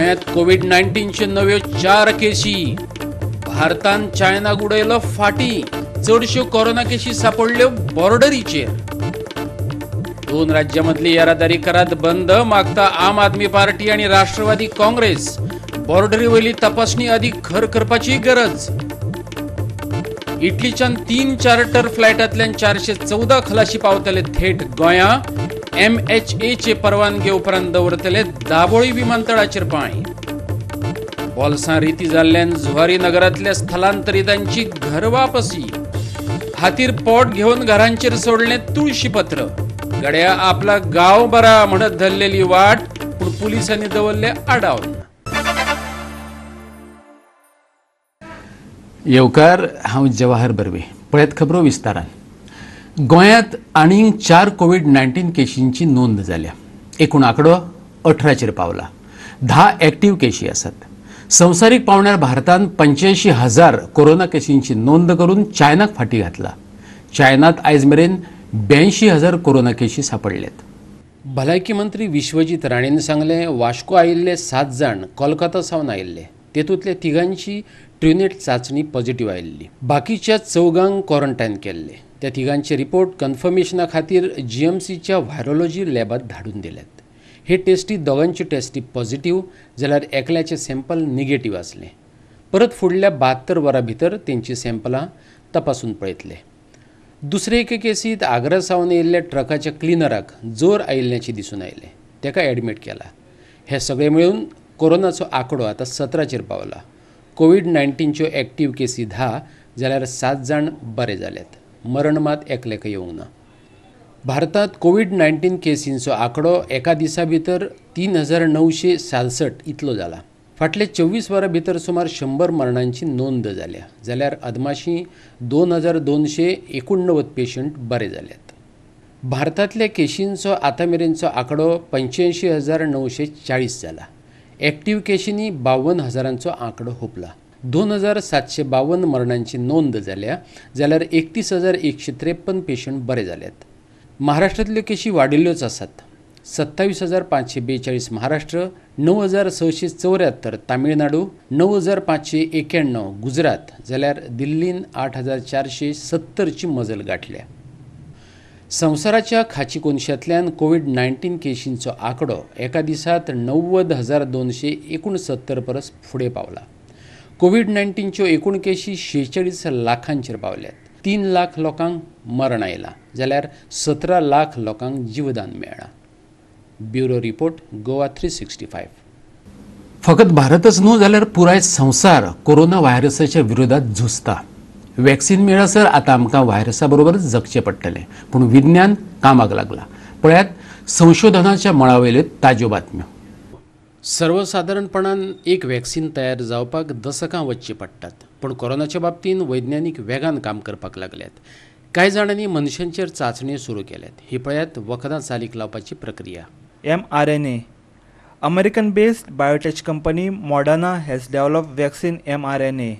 गोंयांत कोवीड 19च्यो नव्यो 4 केशी. भारतान चायनाक उडयलो फाटी. चडश्यो कोरोना केशी सापडल्यो बॉर्डरीचेर. 2 राज्यां मदली येरादारी करात बंद मागता आम आदमी पार्टी आनी राष्ट्रवादी काँग्रेस. बॉर्डरी वयली तपासणी अदीक खर करपाची गरज. इटलीच्यान 3 चार्टर फ्लायटांतल्यान 414 खलाशी पावतले थेट गोंया. MHA चे परवानगे उपरांत दवरतले दाबोळी विमानतळाचेर पांय. बोल्सां रिती जाल्ल्यान जुवारी नगरांतल्या स्थलांतरितांची घर वापसी. हातीर पोट घेवन घरांचेर सोडलें तुळशीपत्र. गड्या आपला गांव बरा म्हणत धरलेली वाट, पूण पुलिसांनी दवरले आडावन. येवकार, हांव जवाहर बर्वे. पळयत खबरो विस्तारान. गोंयांत आनीक 4 कोवीड 19 केशींची नोंद जाल्या. एकूण आंकडो 18चेर पावला. 10 एक्टीव केशी आसात. संवसारीक पावण्यार भारतान 85,000 कोरोना केशींची नोंद करून चायनाक फाटी घातला. चायनात आयज मेरेन 82,000 कोरोना केशी सापडल्यात. भलायकी मंत्री विश्वजीत राणेन सांगलें, वास्को आयिल्ले 7 जाण कोलकाता सावन आयिल्ले. तेतूंतले 3गांची ट्रुनेट चांचणी पॉझिटिव्ह आयिल्ली. बाकीच्या 4 क्वॉरंटायन केल्ले. त्या 3गांचे रिपोर्ट कन्फर्मेशना खातीर GMCच्या व्हायरोलॉजी लॅबात धाडून दिल्यात. हे टेस्टी 2गांची टेस्टी पॉझिटिव्ह जाल्यार एकल्याचे सॅम्पल निगेटिव्ह आसलें. परत फुडल्या 72 वरां भितर तेंची सॅम्पलां तपासून पळयतले. दुसरे एके केसीत आग्रा सावन येयल्ल्या ट्रकाच्या क्लिनराक जोर आयिल्ल्याचें दिसून आयलें. ताका एडमीट केला. हे सगळे मेळून कोरोनाचो आंकडो आतां 17चेर पावला. कोवीड 19च्यो एक्टीव केसी 10 जाल्यार 7 जाण बरे जाल्यात. मरण मात एकल्याक येवंक ना. भारतांत कोवीड 19 केसींचो आंकडो एका दिसा भितर 3,966 इतलो जाला. फाटले 24 वरां भितर सुमार 100 मरणांची नोंद जाल्या, जाल्यार अदमाशी 2,289 पेशंट बरे जाल्यात. भारतांतल्या केशींचो आतां मेरेनचो आंकडो 85,940 जाला. एक्टीव केशींनी 52,000चो आंकडो हुपला. 2,752 मरणांची नोंद जाल्या, जाल्यार 31,153 पेशंट बरे जाल्यात. महाराष्ट्रांतल्यो केशी वाडिल्ल्योच आसात. 27,542 महाराष्ट्र, 9,674 तामिळनाडू, 9,591 गुजरात, जाल्यार दिल्लीन 8,470ची मजल गाठल्या. संवसाराच्या खाची कोनशांतल्यान कोवीड 19 केशींचो आंकडो एका दिसांत 90,269 परस फुडें पावला. कोवीड 19च्यो एकूण केशी 46 लाखांचेर पावल्यात. 3 लाख लोकांक मरण आयलां, जाल्यार 17 लाख लोकांक जीवदान मेळ्ळां. Bureau report, Goa 365. फकत भारतच न्हू जाल्यार पुराय संवसार कोरोना व्हायरसाच्या विरोधात झुजता. वॅक्सिन मेळसर आतां आमकां व्हायरसा बरोबर जगचें पडटलें, पूण विज्ञान कामाक लागलां. पळयात संशोधनाच्या मळावयल्यो ताज्यो बातम्यो. सर्वसादारणपणान एक वॅक्सिन तयार जावपाक दसकां वचचीं पडटात, पूण कोरोनाच्या बाबतींत वैज्ञानीक वेगान काम करपाक लागल्यात. कांय जाणांनी मनशांचेर चांचणी सुरू केल्यात. ही पळयात वखदां चालीक लावपाची प्रक्रिया. mRNA. American based biotech company Moderna has developed vaccine mRNA.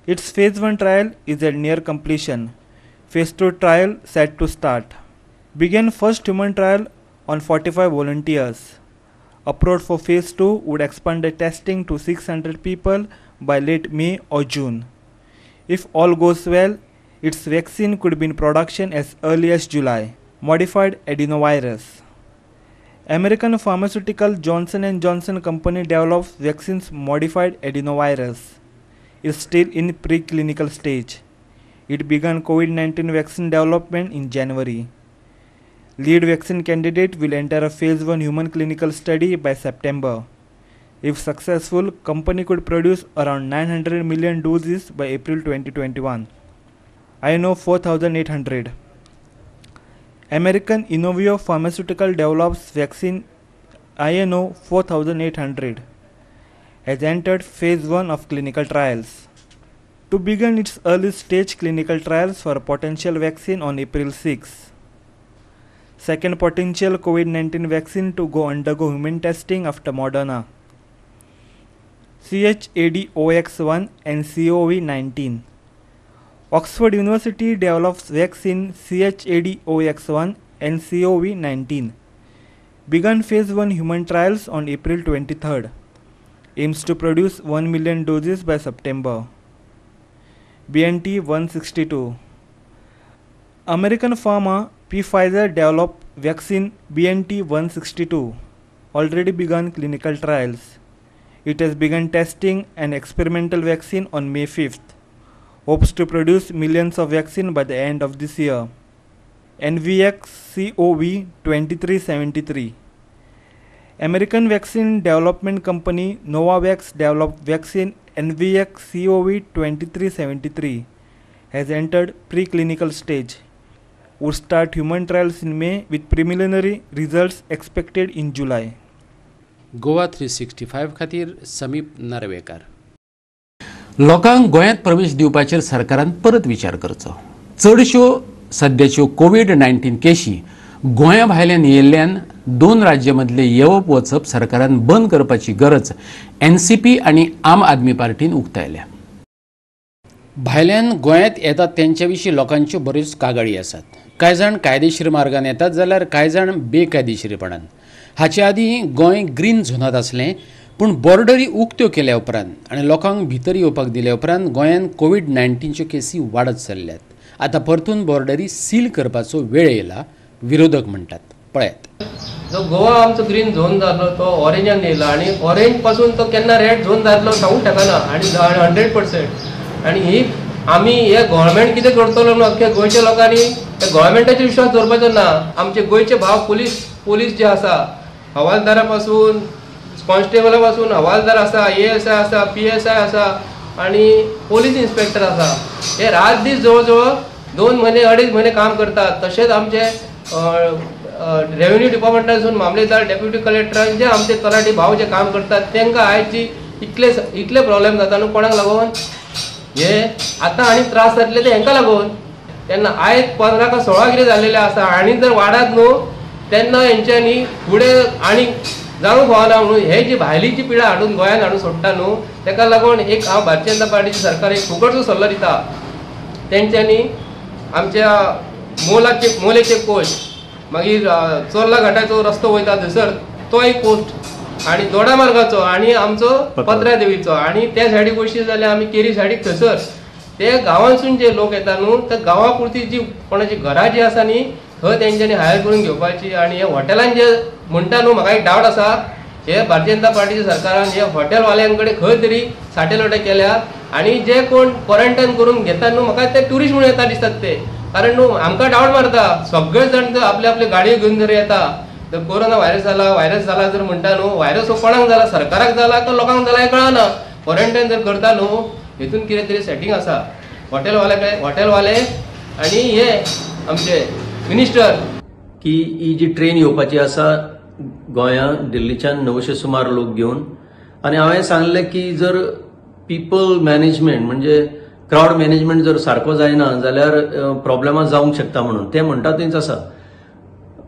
Its phase 1 trial is at near completion. Phase 2 trial set to start. Began first human trial on 45 volunteers. Approved for phase 2 would expand the testing to 600 people by late May or June. If all goes well, its vaccine could be in production as early as July. Modified adenovirus. American pharmaceutical Johnson & Johnson company develops vaccines modified adenovirus. Is still in preclinical stage. It began COVID-19 vaccine development in January. Lead vaccine candidate will enter a phase 1 human clinical study by September. If successful, company could produce around 900 million doses by April 2021. INO 4800. American Inovio Pharmaceutical develops vaccine INO 4800. Has entered phase 1 of clinical trials. To begin its early stage clinical trials for a potential vaccine on April 6. Second potential COVID-19 vaccine to go undergo human testing after Moderna. ChAdOx1 and CoV-19. Oxford University develops vaccine ChAdOx1 and CoV-19. Began phase 1 human trials on April 23rd. Aims to produce 1 million doses by September. BNT 162. American pharma Pfizer developed vaccine BNT 162. Already begun clinical trials. It has begun testing an experimental vaccine on May 5th. Hopes to produce millions of vaccine by the end of this year. NVX-CoV 2373. American vaccine development company Novavax developed vaccine NVX-CoV 2373 has entered preclinical stage. Would start human trials in May with preliminary results expected in July. Goa 365 खातीर समीप नार्वेकर. लोकांक गोंयांत प्रवेश दिवपाचेर सरकारान परत विचार करचो. चडश्यो सद्याच्यो कोवीड-19 केशी गोंया भायल्यान येयल्ल्यान दोन राज्यां मदलें येवप वचप सरकारान बंद करपाची गरज एनसीपी आनी आम आदमी पार्टीन उक्तायल्या. भायल्यान गोंयांत येतात तेंच्या विशीं लोकांच्यो बऱ्योच कागाळी आसात. कांय जाण कायदेशीर मार्गान येतात जाल्यार कांय जाण बेकायदेशीरपणान. हाचे आदीं गोंय ग्रीन झोनांत आसलें, पूण बॉर्डरी उक्त्यो केल्या उपरांत आनी लोकांक भितर येवपाक दिल्या उपरांत गोंयांत कोवीड-19च्यो केसी वाडत चल्ल्यात. आतां परतून बॉर्डरी सील करपाचो वेळ येयला, विरोधक म्हणटात. पळयात. जो गोवा आमचो ग्रीन झोन जालो तो ऑरेंजान येयला आनी ऑरेंज पासून तो केन्ना रेड झोन जातलो सांगूंक शकना आनी 100%. आनी ही आमी हे गव्हर्मेंट कितें करतलो न्हू, अख्ख्या गोंयच्या लोकांनी त्या गव्हर्मेंटाचेर विश्वास दवरपाचो ना. आमचे गोंयचे भाव पुलीस जे आसा, हवालदारा पासून कॉन्स्टेबला पासून हवालदार आसा, एएसआय आसा, पीएसआय आसा आनी पोलीस इन्स्पेक्टर आसा, हे रात दीस जवळ जवळ 2 म्हयने 2.5 म्हयने काम करतात. तशेंच आमचे रेव्हेन्यू डिपार्टमेंटासून मामलेदार, डेप्युटी कलेक्टर जे आमचे तलाठी भाव जे काम करतात तांकां आयची इतले इतले प्रॉब्लेम जाता न्हू. कोणाक लागून हे आतां आनी त्रास जातले ते हेंकां लागून. तेन्ना आयज 15 का 16 कितें जाल्लेले आसा आनी जर वाडात न्हू तेन्ना हेंच्यांनी फुडें आनी जावंक फावना म्हणून हे जी भायली जी पिडा हाडून गोंयांत हाडून सोडटा न्हू, तेका लागून एक हांव भारतीय जनता पार्टीची सरकार एक फुकटचो सल्लो दिता. तेंच्यांनी आमच्या मोलेचे पोस्ट, मागीर चोर्ला घाटाचो रस्तो वयता थंयसर तो एक पोस्ट, आनी दोडा मार्गाचो आनी आमचो पत्रा देवीचो आनी त्या सायडीक वयशी जाल्यार आमी केरी सायडीक थंयसर ते गांवांतसून जे लोक येता न्हू त्या गांवा पुरती जी कोणाची घरां जी आसा न्ही थंय तेंच्यांनी हायर करून घेवपाची. आनी हे हॉटेलान जे म्हणटा न्हू, म्हाका एक डावट आसा, हे भारतीय जनता पार्टीच्या सरकारान हे हॉटेलवाल्यां कडेन खंय तरी साठे लोटे केल्या आनी जे कोण क्वॉरंटायन करून घेता न्हू, म्हाका ते ट्युरिस्ट म्हणून येता दिसतात ते. कारण न्हू आमकां डावट मारता, सगळे जाण जर आपले आपले गाडयो घेवन जर येता तर कोरोना व्हायरस जाला, व्हायरस जाला जर म्हणटा न्हू, व्हायरस हो कोणाक जाला, सरकाराक जाला काय लोकांक जाला हें कळना. क्वॉरंटायन जर करता न्हू हेतून कितें तरी सेटींग आसा. हॉटेलवाले आनी हे आमचे मिनिस्टर की ही जी ट्रेन येवपाची आसा गोंया दिल्लीच्यान 900 सुमार लोक घेवन, आनी हांवें सांगलें की जर पिपल मॅनेजमेंट म्हणजे क्रावड मॅनेजमेंट जर सारको जायना जाल्यार प्रॉब्लेमां जावंक शकता म्हणून ते म्हणटा तेंच आसा.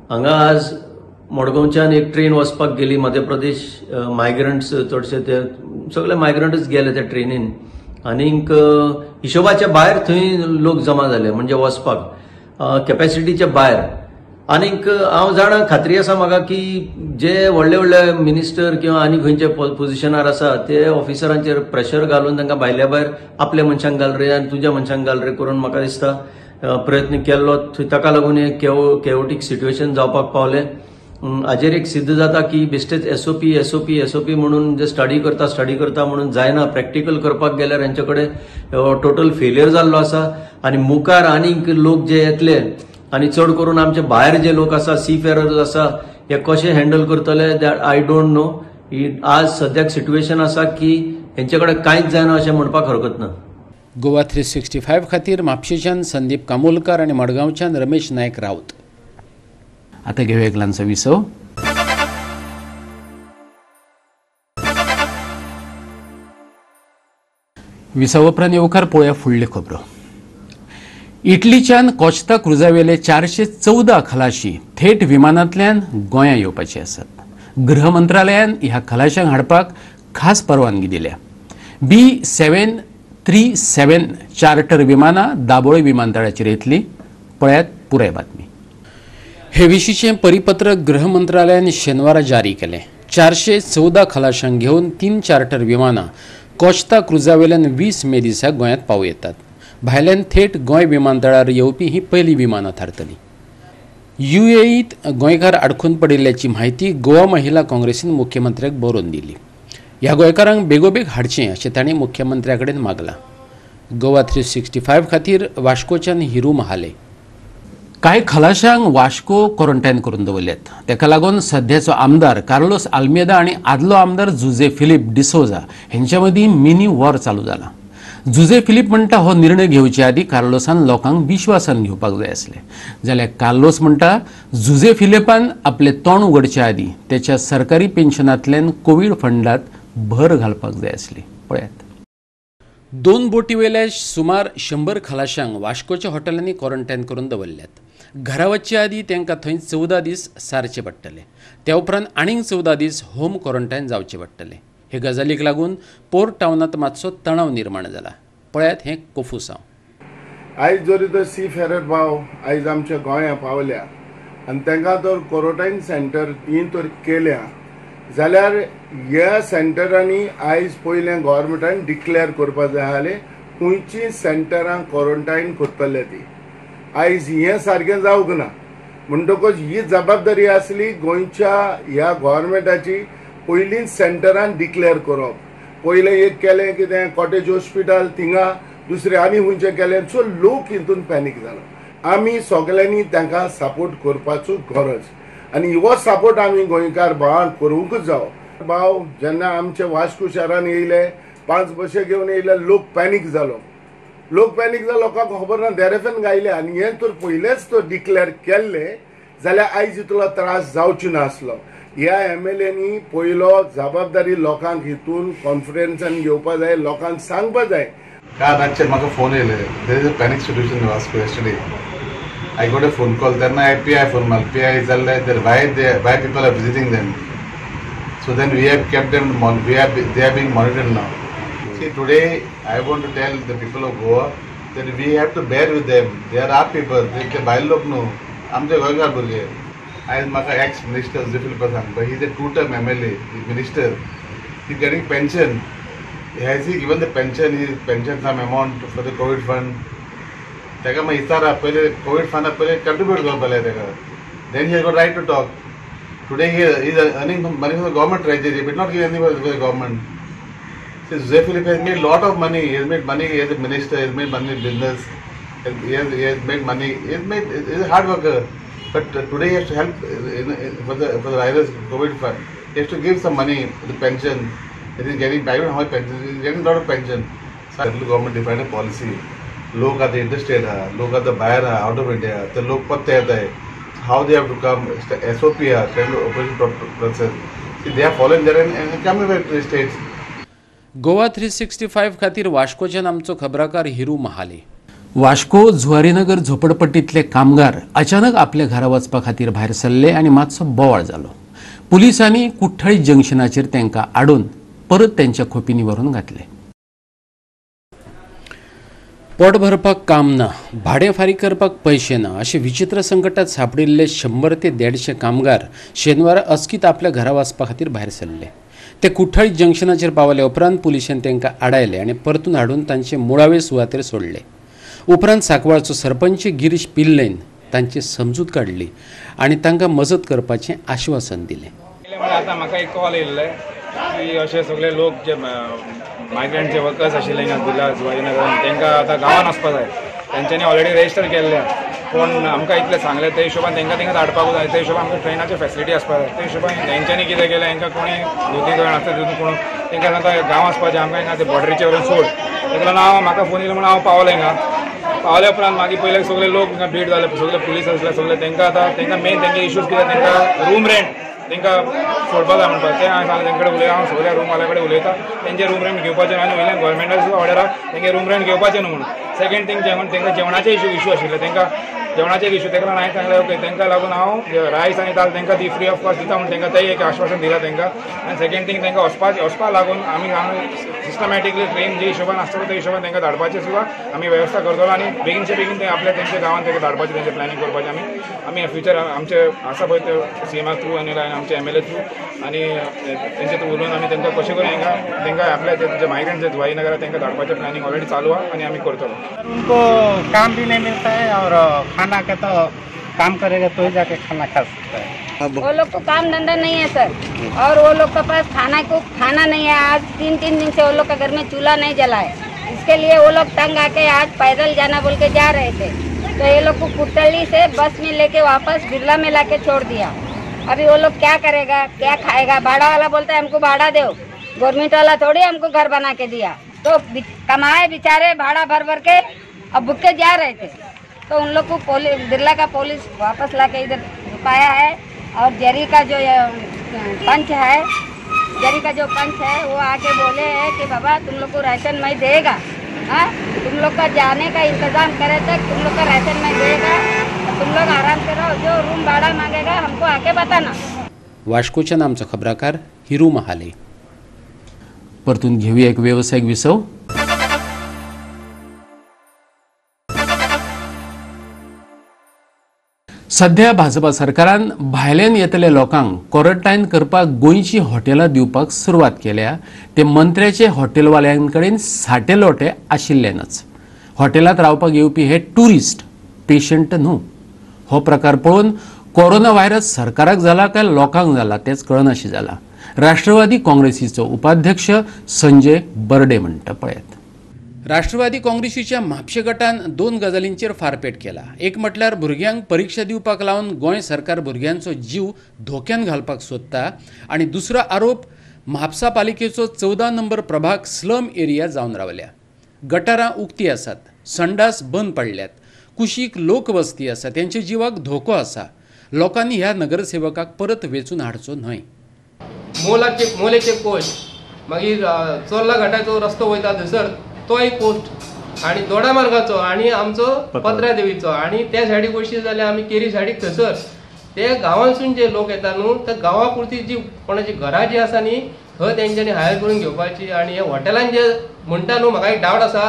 हांगा आज मडगांवच्यान एक ट्रेन वचपाक गेली मध्य प्रदेश, मायग्रंट्स चडशे ते सगळे मायग्रंटच गेले त्या ट्रेनीन आनीक हिशोबाच्या भायर थंय लोक जमा जाले, म्हणजे वचपाक कॅपॅसिटीच्या भायर. आनीक हांव जाणा, खात्री आसा म्हाका की जे व्हडले व्हडले मिनिस्टर किंवा आनी खंयचे पोजिशनार आसा ते ऑफिसरांचेर प्रेशर घालून तांकां भायल्या भायर आपल्या मनशांक घाल रे आनी तुज्या मनशांक घाल रे करून म्हाका दिसता प्रयत्न केल्लो. ताका लागून हे केओटीक सिट्युएशन जावपाक पावलें. हाजेर एक सिद्ध जाता की बेश्टेच एसओपी एसओपी एसओपी म्हणून जे स्टडी करता म्हणून जायना, प्रॅक्टिकल करपाक गेल्यार हेंचे कडेन टोटल फेलियर जाल्लो आसा. आनी मुखार आनीक लोक जे येतले आनी चड करून आमचे भायर जे लोक आसा, सी फेरर्स आसा, हे कशे हँडल करतले that I don't know. आज सद्याक सिट्युएशन आसा की हेंचे कडेन कांयच जायना अशें म्हणपाक हरकत ना. गोवा 365 खातीर म्हापशेच्यान संदीप कामोलकर आनी मडगांवच्यान रमेश नायक राऊत. आता घेऊया एक ल्हानसो विसव. विसव उपरांत येवकार पळोवया फुडल्यो खबरो. इटलीच्यान कोस्ता क्रुजावेले 414 खलाशी थेट विमानांतल्यान गोंया येवपाचे आसात. गृह मंत्रालयान ह्या खलाशांक हाडपाक खास परवानगी दिल्या. B737 charter विमानां दाबोळी विमानतळाचेर येतली. पळयात पुराय बातमी. हे विशींचें परिपत्रक गृह मंत्रालयान शेनवारा जारी केलें. 414 खलाशांक घेवन 3 चार्टर विमानां कोश्ता क्रुजावेल्यान 20 मे दिसा गोंयांत पावूं येतात. भायल्यान थेट गोंय विमानतळार येवपी ही पयली विमानां थारतली. युएईत गोंयकार आडखून पडिल्ल्याची म्हायती गोवा महिला काँग्रेसीन मुख्यमंत्र्याक बरोवन दिली. ह्या गोंयकारांक बेगोबेग हाडचें अशें तांणी मुख्यमंत्र्या कडेन मागलां. गोवा 365 खातीर वास्कोच्यान हिरू महाले. कांय खलाशांक वास्को क्वॉरंटायन करून दवरल्यात. ताका लागून सध्याचो आमदार कार्लोस आल्मेदा आनी आदलो आमदार जुझे फिलीप डिसोजा हेंच्या मदीं मिनी वॉर चालू जाला. जुझे फिलीप म्हणटा हो निर्णय घेवचे आदीं कार्लोसान लोकांक विश्वासान घेवपाक जाय आसलें, जाल्यार कार्लोस म्हणटा जुझे फिलिपान आपलें तोंड उगडचे आदीं तेच्या सरकारी पेन्शनांतल्यान कोवीड फंडात भर घालपाक जाय आसली. पळयात. 2 बोटीवेल्या सुमार 100 खलाशांक वास्कोच्या हॉटेलांनी क्वॉरंटायन करून दवरल्यात. घरा वचचे आदीं तांकां थंय 14 दीस सारचे पडटले. त्या उपरांत आनीक 14 दीस होम क्वॉरंटायन जावचे पडटले. हे गजालीक लागून पोर्ट टावनांत मातसो तणाव निर्माण जाला. पळयात हें कोफुसांव. आयज जरी तर सी फेरर भाव आयज आमच्या गोंया पावल्या आनी तांकां तर क्वॉरंटायन सेंटर ही तर केल्या जाल्यार ह्या सेंटरांनी आयज पयलें गव्हर्मेंटान डिक्लेअर करपा जाय आसलें खंयचीं सेंटरां क्वॉरंटायन करतले ती. आयज हें सारकें जावंक ना म्हणटकच ही जबाबदारी आसली गोंयच्या ह्या गव्हर्मेंटाची पयलींच सेंटरान डिक्लेअर करप. पयलें एक केलें कितें कॉटेज हॉस्पिटल थिंगा, दुसरें आनी खंयचें केलें. सो लोक हितून पॅनीक जालो. आमी सगल्यांनी तांकां सपोर्ट करपाचो गरज आनी हो सपोर्ट आमी गोंयकार भावांक करूंकच जावो. भाव जेन्ना आमचे वास्को शारान येयले 5 बशे घेवन येयले, लोक पॅनीक जालो. लोक पॅनीक जालो, लोकांक खबर ना देरेफेन गायले. आनी हें तर पयलेंच तर डिक्लेअर केल्लें जाल्यार आयज इतलो त्रास जावचो नासलो. ह्या एमएलएनी पयलो जबाबदारी लोकांक हितून कॉन्फिडन्सान घेवपा जाय, लोकांक सांगपा जाय. काल रातचेर म्हाका फोन येयले, there is a panic situation in Vasco yesterday. I got a phone call. तेन्ना हांवें पी I phone मारलो. पी I जाल्यार why people are visiting them. So then we have kept them, they are being monitored now. See, today I want to tell the people of Goa that we have to bear with them. They are our people. ते भायले लोक न्हू, आमचे गोंयकार भुरगे. आयज म्हाका ex minister Jose Philippa सांगता, he is a 2-term MLA minister, he getting pension. Has he given the pension, his pension some amount for the COVID fund? ताका मागीर विचारा पयले कोवीड फंडा पयले कंट्रिब्यूट करपा जाय ताका. Then he has got right to talk. Today he is earning money from the government treasury, but not give any to the government. Jose Philip has made lot of money. He has made money as a minister, he has made money in business, he has made money, he is a hard worker. But today he has to help for the virus, COVID fund. He has to give some money, the pension. He is getting, I don't know how much pension, he is getting a lot of pension. So the government defined a policy. लोक आतां interested आहा, लोक आतां भायर आहा, out of India, ते लोक पत्ते येताय. How they have to come, SOP आहा, standard operation process. They are following there and coming back to the states. Goa 365 खातीर वास्कोच्यान आमचो खबराकार हिरू महाले. वास्को जुवारीनगर झोपडपट्टीतले कामगार अचानक आपल्या घरा वचपा खातीर भायर सरले आनी मातसो बोवाळ जालो. पुलिसांनी कुठ्ठाळी जंक्शनाचेर तांकां आडोवन परत त्यांच्या खोपींनी व्हरून घातले. पोट भरपाक काम ना, भाडें फारीक करपाक पयशे ना अशे विचित्र संकटात सांपडिल्ले 100 ते 150 कामगार शेनवारा अचकीत आपल्या घरा वचपा खातीर भायर सरले. ते कुठ्ठाळी जंक्शनाचेर पावले उपरांत पुलिशेन तांकां आडायले आनी परतून हाडून तांचे मुळावे सुवातेर सोडले. उपरांत सांकवाळचो सरपंच गिरीश पिल्लैन तांची समजूत काडली आनी तांकां मजत करपाचें आश्वासन दिलें. आतां म्हाका एक कॉल येयल्ले की अशे सगळे लोक जे मायग्रंट जे वर्कर्स आशिल्ले हिंगा गुला जुवारीनगरान तांकां आतां गांवान वचपा जाय. तेंच्यांनी ऑलरेडी रजिस्टर केल्ले, पूण आमकां इतलें सांगलें ते हिशोबान तांकां थिंगा धाडपाक जाय. ते हिशोबान आमकां ट्रेनाची फेसिलिटी आसपाक जाय. ते हिशोबान तेंच्यांनी कितें केलें, हांकां कोणी 2-3 जाण आसता तितून कोण तांकां सांगता गांव वचपाचें, आमकां हिंगा ते बॉर्डरीचेर व्हरून सोड. ताका लागून हांव म्हाका फोन येयलो म्हणून हांव पावलें हिंगा. पावल्या उपरांत मागीर पयले सगळे लोक हिंगा भीड जाले, सगळे पुलीस आसले सगळे. तांकां आतां तांकां मेन तेंचे इश्यूज कितें, तांकां रूम रेंट तांकां सोडपाक जाय म्हणपाक. तें हांवें सांगलें तेंचे कडेन उलयता, हांव सगळ्या रूम वाल्या कडेन उलयता, तेंचे रूम रेंट घेवपाचें आनी वयल्यान गव्हर्मेंटाची ऑर्डर आहा तेंगे रूम रेंट घेवपाचें न्हू म्हणून. सेकंड थींग जेवण, तांकां जेवणाचे इशू आशिल्ले. तांकां जेवणाचे एक इशू. तेका लागून हांवें सांगलें ओके तांकां लागून हांव रायस आनी दाल तांकां ती फ्री ऑफ कॉस्ट दिता म्हूण तांकां तें एक आश्वासन दिलां तांकां. आनी सेकंड थींग तांकां वचपाक लागून आमी सिस्टमॅटिकली ट्रेन जे हिशोबान आसतलो त्या हिशोबान तांकां धाडपाची सुद्दां आमी वेवस्था करतलो आनी बेगीनचे बेगीन ते आपल्या तेंच्या गांवांत तांकां धाडपाचें तेंचें प्लॅनिंग करपाचें आमी आमी फ्युचर आमचे आसा पळय ते सीएमा थ्रू आनी आमचे एमएलए थ्रू आनी तेंचे थ्रू उलोवन आमी तांकां कशें करून हांकां तांकां आपल्या जे मायग्रंट जे जुवारीनगरा तांकां धाडपाचें प्लॅनिंग ऑलरेडी चालू आसा आनी आमी करतलो. उनको काम भी नहीं मिलता है और खाना का तो काम करेगा तो ही जाके खाना खा सकता है. वो लोग को काम धंधा नहीं है सर, और वो लोग के पास खाना को खाना नहीं है. आज 3-3 दिन से वो लोग का घर में चूल्हा नहीं जला है, इसके लिए वो लोग तंग आके आज पैदल जाना बोल के जा रहे थे, तो ये लोग को कुटली से बस में लेके वापस बिरला में लाके छोड़ दिया. अभी वो लोग क्या करेगा, क्या खाएगा? भाड़ा वाला बोलता है हमको भाड़ा दो, गवर्नमेंट वाला थोड़ी हमको घर बना के दिया. तो कमाए बेचारे भाड़ा भर भर के अब भुक्के जा रहे थे, तो उन लोग को बिरला का पुलिस वापस ला के इधर रुकाया है. और जरी का जो पंच है, जरी का जो पंच है वो आके बोले है कि बाबा तुम लोग को राशन मैं देगा, हाँ तुम लोग का जाने का इंतजाम करे तक तुम लोग का राशन मैं देगा, तो तुम लोग आराम से रहो, जो रूम भाड़ा मांगेगा हमको आके बताना. वास्कोच्यान आमचो खबराकार हिरू महाले. परतून घेऊया एक वेवसायिक विसव. सध्या भाजपा सरकारान भायल्यान येतल्या लोकांक क्वॉरंटायन करपाक गोंयची हॉटेलां दिवपाक सुरवात केल्या. ते मंत्र्याचे हॉटेलवाल्यांकडेन साठे लोटे आशिल्ल्यानच हॉटेलांत रावपाक येवपी हे ट्युरिस्ट पेशंट न्हू. हो प्रकार पळोवन कोरोना व्हायरस सरकाराक जाला काय लोकांक जाला तेच कळनाशें जाला. राष्ट्रवादी काँग्रेसीचो उपाध्यक्ष संजय बर्डे म्हणटा पळयात. राष्ट्रवादी काँग्रेसीच्या म्हापशे गटान 2 गजालींचेर फारपेट केला. एक म्हटल्यार भुरग्यांक परीक्षा दिवपाक लावन गोंय सरकार भुरग्यांचो जीव धोक्यान घालपाक सोदता आनी दुसरो आरोप म्हापसा पालिकेचो 14 नंबर प्रभाग स्लम एरिया जावन रावल्या. गटारां उक्ती आसात, संडास बंद पडल्यात, कुशीक लोकवस्ती आसा, तेंच्या जिवाक धोको आसा. लोकांनी ह्या नगरसेवकाक परत वेंचून हाडचो न्हय. मोलेचे पोस्ट, मागीर चोर्ला घाटाचो रस्तो वयता थंयसर तो एक पोस्ट, आनी दोडा मार्गाचो आनी आमचो पत्रा देवीचो आनी त्या सायडीक वयशी जाल्यार आमी केरी सायडीक थंयसर ते गांवांसून जे लोक येता न्हू त्या गांवा पुरती जी कोणाची घरां जी आसा न्ही थंय तेंच्यांनी हायर करून घेवपाची. आनी हे हॉटेलान जे म्हणटा न्हू म्हाका एक डावट आसा,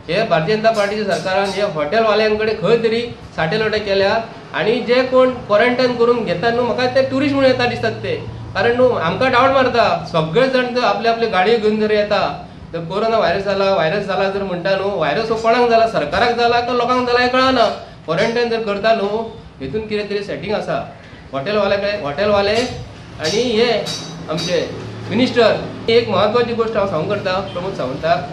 हे भारतीय जनता पार्टीच्या सरकारान हे हॉटेलवाल्यां कडेन खंय तरी साठे लोटे केल्या आनी जे कोण क्वॉरंटायन करून घेता न्हू म्हाका ते ट्युरिस्ट म्हणून येता दिसतात ते. कारण न्हू आमकां डावट मारता सगळे जाण आपले आपले गाडयो घेवन जर येता तर कोरोना व्हायरस जाला व्हायरस जाला जर म्हणटा न्हू, व्हायरस हो कोणाक जाला, सरकाराक जाला काय लोकांक जाला हें कळना. क्वॉरंटायन जर करता न्हू हेतून कितें तरी सेटींग आसा. हॉटेलवाले हॉटेलवाले आनी हे आमचे मिनिस्टर. एक म्हत्वाची गोश्ट हांव सांगूंक करता प्रमोद सावंताक,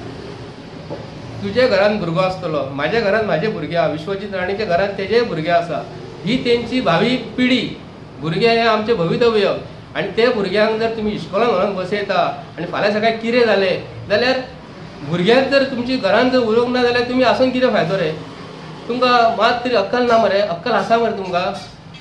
तुज्या घरान भुरगो आसतलो, म्हाज्या घरान म्हाजे भुरगे आसा, विश्वजीत राणेच्या घरान तेजे भुरगे आसा. ही तेंची भावी पिढी, भुरगे हे आमचें भवितव्य. आनी ते भुरग्यांक जर तुमी इस्कॉलान व्हरोन बसयता आनी फाल्यां सकाळीं कितें जालें जाल्यार भुरग्यांक जर तुमची घरान जर उरोंक ना जाल्यार तुमी आसून कितें फायदो रे? तुमकां मात तरी अक्कल ना मरे, अक्कल आसा मरे तुमकां?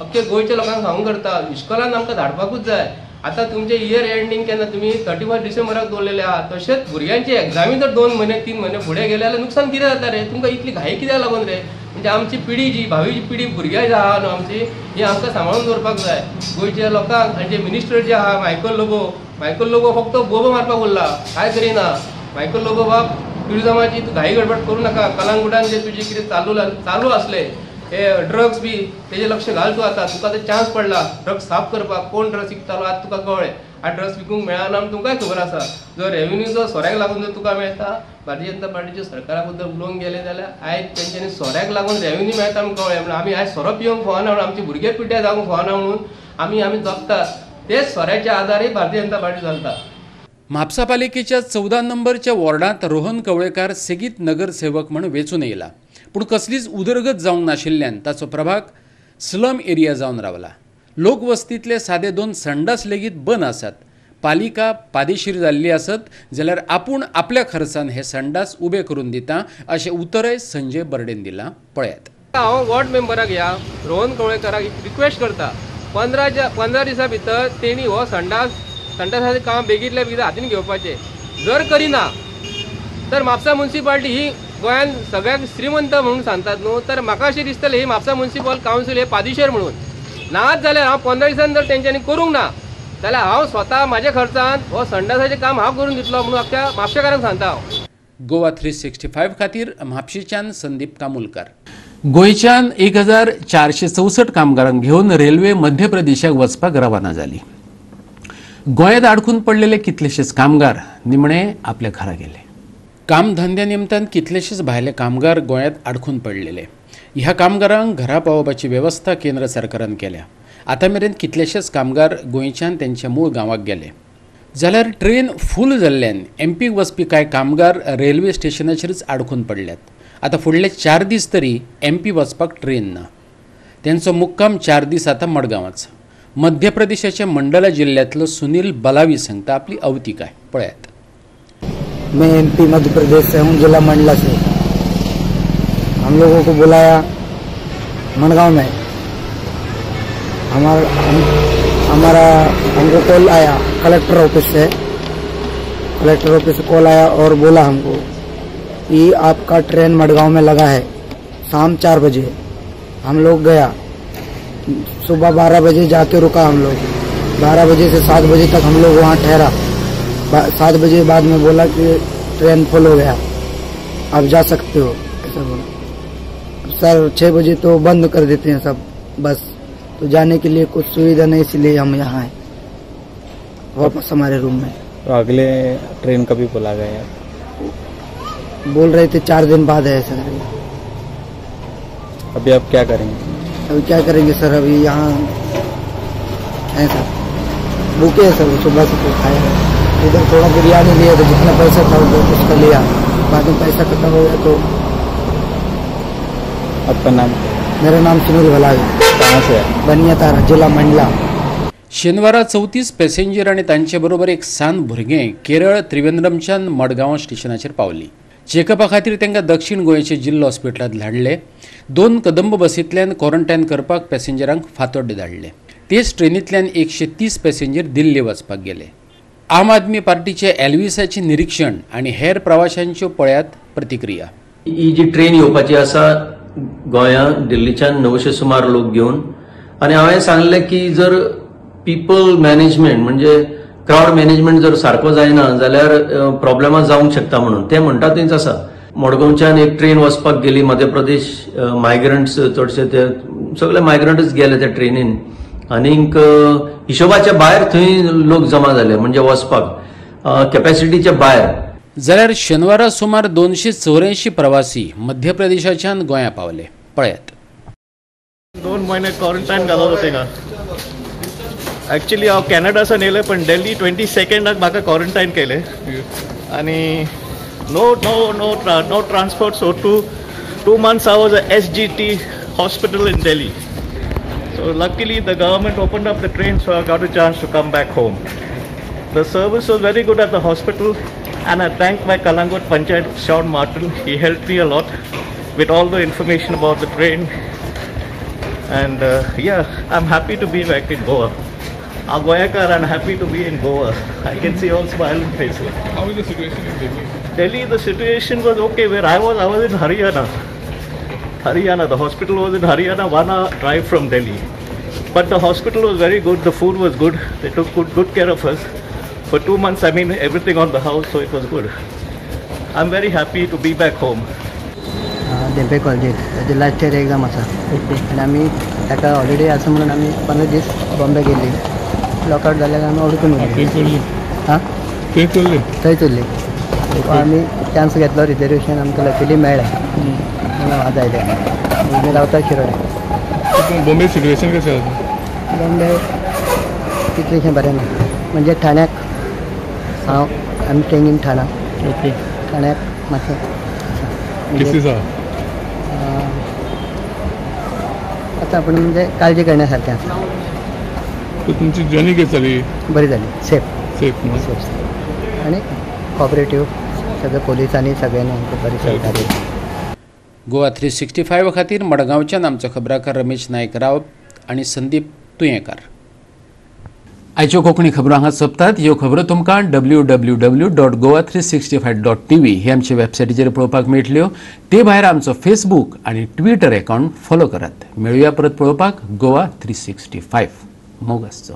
अख्खे गोंयच्या लोकांक सांगूंक करता इस्कॉलान आमकां धाडपाकूच जाय. आतां तुमचें इयर एंडींग केन्ना तुमी 31 डिसेंबराक दवरलेलें आहा, तशेंच भुरग्यांची एग्जामी जर 2 म्हयने 3 म्हयने फुडें गेले जाल्यार नुकसान कितें जाता रे? तुमकां इतली घाई कित्याक लागून रे? म्हणजे आमची पिढी जी भावी पिढी भुरग्यां जी आहा न्हू आमची, ही आमकां सांबाळून दवरपाक जाय. गोंयच्या लोकांक आनी जे मिनिस्टर जे आहा मायकल लोबो, मायकल लोबो फक्त बोबो मारपाक उरला, कांय करिना. मायकल लोबो बाब ट्युरिजमाची तूं घाई गडबड करूं नाका. कलांगुटान जे तुजें कितें चालू आसलें हे ड्रग्स बी तेजें लक्ष घाल तूं. आतां तुका आतां चान्स पडला ड्रग्स साफ करपाक. कोण ड्रग्स विकतालो आतां तुका कळ्ळें. आतां ड्रग्स विकूंक मेळना म्हूण तुमकांय खबर आसा. जो रेवेन्यू जो सोऱ्याक लागून जर तुका मेळटा, भारतीय जनता पार्टीच्या सरकारा बद्दल उलोवंक गेले जाल्यार आयज तेंच्यांनी सोऱ्याक लागून रेवेन्यू मेळटा म्हूण कळ्ळें. म्हणून आमी आयज सोरो पिवंक फावना म्हणून, आमची भुरगे पिड्ड्यार जावंक फावना म्हणून आमी आमी जगतात तेच सोऱ्याच्या आदारे भारतीय जनता पार्टी चलता. म्हापसा पालिकेच्या 14 नंबरच्या वॉर्डांत रोहन कवळेकार सेगीत नगरसेवक म्हूण वेंचून येयला, पूण कसलीच उदरगत जावंक नाशिल्ल्यान ताचो प्रभाग स्लम एरिया जावन रावला. लोकवस्तींतले सादे 2 संडास लेगीत बंद आसात. पालिका पादेशीर जाल्ली आसत जाल्यार आपूण आपल्या खर्चान हे संडास उबे करून दिता अशें उतरय संजय बर्डेन दिलां. पळयात. हांव वॉर्ड मेंबराक ह्या रोहन कवळेकाराक रिक्वेस्ट करता, 15 दिसां भितर तेणी हो संडासाचें काम बेगीतल्या बेगीन हातीन घेवपाचें. जर करिना तर म्हापसा मुन्सिपाल्टी ही गोंयान सगळ्याक श्रीमंत म्हणून सांगतात न्हू, तर म्हाका अशें दिसतलें ही म्हापसा म्युनिसिपल कावन्सील हे पादिशेर म्हणून नाच जाल्यार हांव 15 दिसान जर तेंच्यांनी करूंक ना जाल्यार हांव स्वता म्हाज्या खर्चान हो संडासाचें काम हांव करून दितलो म्हणून अख्ख्या म्हापशेकारांक सांगता हांव. गोवा 365 खातीर म्हापशेच्यान संदीप कामुलकार. गोंयच्यान 1464 कामगारांक घेवन रेल्वे मध्य प्रदेशाक वचपाक रवाना जाली. गोंयांत आडखून पडलेले कितलेशेच कामगार निमणे आपल्या घरा गेले. कामधंद्या निमतान कितलेशेच भायले कामगार गोंयांत आडखून पडलेले. ह्या कामगारांक घरा पावोवपाची वेवस्था केंद्र सरकारान केल्या. आतां मेरेन कितलेशेच कामगार गोंयच्यान तेंच्या मूळ गांवाक गेले. जाल्यार ट्रेन फूल जाल्ल्यान एमपीक वचपी कांय कामगार रेल्वे स्टेशनाचेरच आडखून पडल्यात. आतां फुडले 4 दीस तरी एमपी वचपाक ट्रेन ना. तेंचो मुक्काम 4 दीस आतां मडगांवाच. मध्य प्रदेशाच्या मंडला जिल्ह्यातलो सुनील बलावी सांगता आपली अवतिकाय, पळयात. मैं एमपी मध्य प्रदेश से हूँ, जिला मंडला से. हम लोगों को बुलाया मडगांव में. हमारा हमको कॉल आया कलेक्टर ऑफिस से. कलेक्टर ऑफिस से कॉल आया और बोला हमको कि आपका ट्रेन मडगांव में लगा है शाम 4 बजे. हम लोग गया सुबह 12 बजे जाके रुका हम लोग. 12 बजे से 7 बजे तक हम लोग वहाँ ठहरा. 7 बजे बाद में बोला कि ट्रेन फुल हो गया, आप जा सकते हो, ऐसा बोला. सर 6 बजे तो बंद कर देते हैं सब बस, तो जाने के लिए कुछ सुविधा नहीं, इसलिए हम यहाँ आए वापस हमारे रूम में. तो अगले ट्रेन कभी बोला गया? बोल रहे थे 4 दिन बाद है सर. अभी आप क्या करेंगे? अभी क्या करेंगे सर, अभी यहाँ है सर, भूखे है सर, सुबह से कुछ खाया. इधर थोड़ा बिरयानी लिया तो जितना पैसा था वो उसका लिया, बाद में पैसा खत्म हो गया तो. आपका नाम? मेरा नाम सुनील भलावी. कहाँ से? बनिया तारा, जिला मंडला. शेनवारा 34 पॅसेंजर आनी तांचे बरोबर एक सान भुरगें केरळ त्रिवेंद्रमच्यान मडगांव स्टेशनाचेर पावली. चेकअपा खातीर तांकां दक्षिण गोंयचे जिल्लो हॉस्पिटलांत धाडले. 2 कदंब बसींतल्यान क्वॉरंटायन करपाक पॅसेंजरांक फातोड्डें धाडले. तेच ट्रेनींतल्यान 130 पॅसेंजर दिल्ली वचपाक गेले. आम आदमी पार्टीचे एल्विसाचें निरीक्षण आनी हेर प्रवाशांच्यो पळयात प्रतिक्रिया. ही जी ट्रेन येवपाची आसा गोंया दिल्लीच्यान 900 सुमार लोक घेवन, आनी हांवें सांगलें की जर पीपल मॅनेजमेंट म्हणजे क्रावड मॅनेजमेंट जर सारको जायना जाल्यार प्रॉब्लेमां जावंक शकता म्हणून ते म्हणटा तेंच आसा. मडगांवच्यान एक ट्रेन वचपाक गेली मध्य प्रदेश, मायग्रंट्स चडशे ते सगळे मायग्रंटच गेले त्या ट्रेनीन आनीक हिशोबाच्या भायर थंय लोक जमा जाले, म्हणजे वचपाक कॅपॅसिटीच्या भायर. जाल्यार शेनवारा सुमार 284 प्रवासी मध्य प्रदेशाच्यान गोंया पावले. पळयात. 2 महिने क्वॉरंटायन घालवलो थिंगा. ॲक्च्युली हांव कॅनडासान येयलें, पण दिल्ली 22 म्हाका क्वॉरंटायन केलें आनी no no no no transport. So 2 months I was SGT hospital in Delhi. So luckily the government opened up the train, so I got a chance to come back home. The service was very good at the hospital, and I thank my Kalangut Panchayat Sean Martin. He helped me a lot with all the information about the train. And yeah, I'm happy to be back in Goa. I'm Goyakar and happy to be in Goa. I can see all smiling faces. How is the situation in Delhi? Delhi, the situation was okay. Where I was in Haryana. Haryana, the hospital was in Haryana, 1 hour drive from Delhi. But the hospital was very good, the food was good, they took good care of us. For 2 months, I mean, everything on the house, so it was good. I'm very happy to be back home. Dhempe कॉलेजीक ताजी last year exam आसा आनी आमी ताका holiday आसा म्हणून आमी 15 दीस बॉम्बे गेल्ली. लॉकआवट जाल्यार आमी अडकून उरली. हां, थंयच उरली. आमी चान्स घेतलो, रिजर्वेशन आमकां लकीली मेळ्ळें म्हणून आज आयले. आमी रावता शिरोडे. बॉम्बे सिट्युएशन कशें आसा? बॉम्बे तितलेंशें बरें ना, म्हणजे ठाण्याक हांव आमी स्टेइंग इन ठाणा. ओके, ठाण्याक मातशें केसीस आसा आतां, पूण म्हणजे काळजी करण्यासारखें आसा. तुमची जर्नी कशी जाली? बरी जाली, सेफ सेफ सेफ आनी कॉपरेटीव सगळे पोलिसांनी सगळ्यांनी आमकां बरी सहकार्य. गोवा 365 खातीर मडगांवच्यान आमचो खबराकार रमेश नायक राव आनी संदीप तुयेंकार. आयच्यो कोंकणी खबरो हांगा सोंपतात. ह्यो खबरो तुमकां www.goa365.tv हे आमचे वेबसायटीचेर पळोवपाक मेळटल्यो. ते भायर आमचो फेसबूक आनी ट्विटर अकावंट फॉलो करात. मेळुया परत पळोवपाक गोवा 365. मोग आसचो.